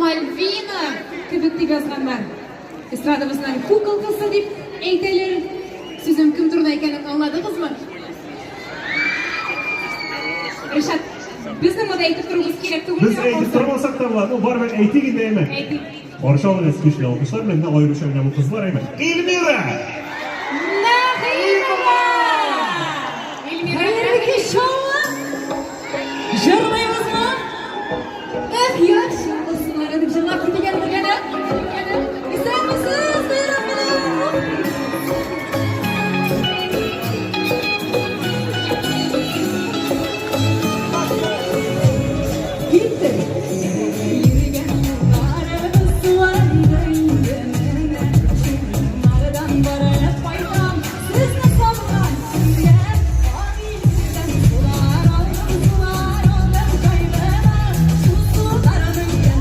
Мальвина кебек дип язганнар. Эстрадабызның куколкасы дип әйтәләр. Сүзем кем турында икәнен аңладыгызмы? Ришат, безнең монда әйтеп торуыбыз кирәк түгел. Без әйтеп тормасак та була, ну барыбер әйтик инде, әйме? Әйтик. Каршы алыгыз көчле алкышлар белән, менә аеруча менә бу кызлар, әйме? Эльмира! Нәгыймова! Эльмира, Хәерле кич!